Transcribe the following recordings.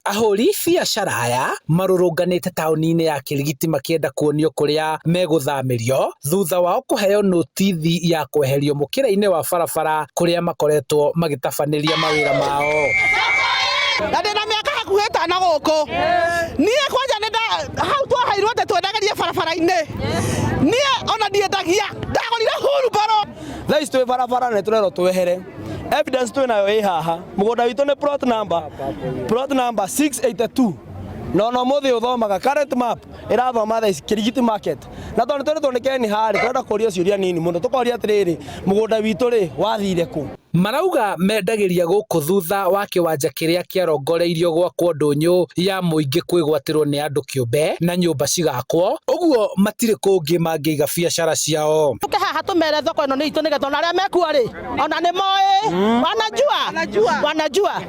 Ahũri biacara aya marũrũnganĩte taũni-inĩ ya Kĩrigiti makĩenda kuonio kũrĩa megũthamĩrio thutha wao kũheo notithi ya kweherio mũkĩra-inĩ wa barabara kũrĩa makoretwo magĩtabanĩria mawĩra mao. Na ndĩna mĩaka hakuhĩ ĩtano gũkũ. Niĩ kwanja nĩ hau twaheirwo atĩ twendagĩrie barabara-inĩ. Niĩ ona ndiendagia, ndagũrire hurumbarũ. Thaa ici twĩ barabara na nĩtũrerwo twehere. Evidence twĩ nayo ĩ haha. Mũgũnda witũ nĩ plot number 682. Na ona ũmũthĩ ũthomaga current map ĩrathoma thaa ici Kĩrigiti market. Na tondũ nĩtweretwo nĩ Ken harĩ tũrenda kũria ciũria nini mũno tũkoria atĩrĩrĩ, mũgũnda witũ rĩ wathire kũ? Marauga mendagĩria gũkũ thutha wa kĩwanja kĩrĩa kĩarongoreirio gwakwo ndũnyũ ya mũingĩ kwĩgwatĩrwo nĩ andũ kĩũmbe na nyũmba cigakwo, ũguo matirĩ kũngĩ mangĩiga biacara ciao. Tũke haha tũmere thoko ĩno nĩ itũ nĩgetha ona arĩa mekuo rĩ ona nĩ moĩ, wanajua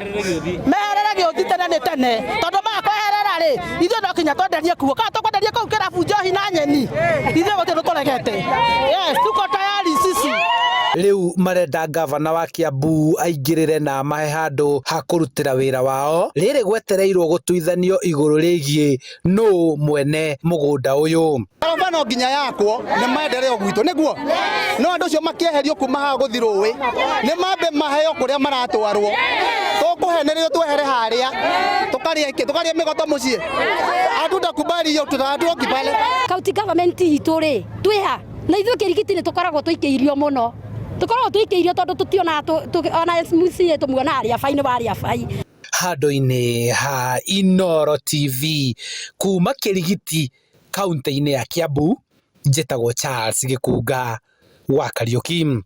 meherere gĩũthi tene nĩ tene, tondũ makweherera rĩ, ithuĩ no kinya twenderie kuo, kana tũkwenderie kũu kĩrabu njohi na nyeni, ithuĩ gũtirĩ tũregete. Yes, tuko tayari sisi. Rĩu marenda ngavana wa Kiambu aingĩrĩre na amahe handũ ha kũrutĩra wĩra wao, rĩrĩ gwetereirwo gũtuithanio igũrũ rĩgiĩ nũ mwene mũgũnda ũyũ. Barabara no nginya yakwo nĩ maendeleo gwitũ, nĩguo no andũ acio makĩeherio kuma haha gũthi rũĩ nĩ mambe maheo kũrĩa maratwarwo. Tũkũhenererio twehere harĩa tũkarĩa tũkarĩa mĩgoto mũciĩ, hatutakubali hiyo, tutatoki pale. County government itũ rĩ, twĩha na ithuĩ Kĩrigiti nĩ tũkoragwo tũikĩirio mũno, tũkoragwo tũikĩirio tondũ tũtionaga ona MCA tũmuonaga rĩaba-inĩ wa rĩabai. Handũ-inĩ ha Inooro TV kuma Kĩrigiti, kaunti-inĩ ya Kiambu, njĩtagwo Charles Gĩkunga wa Kariũki.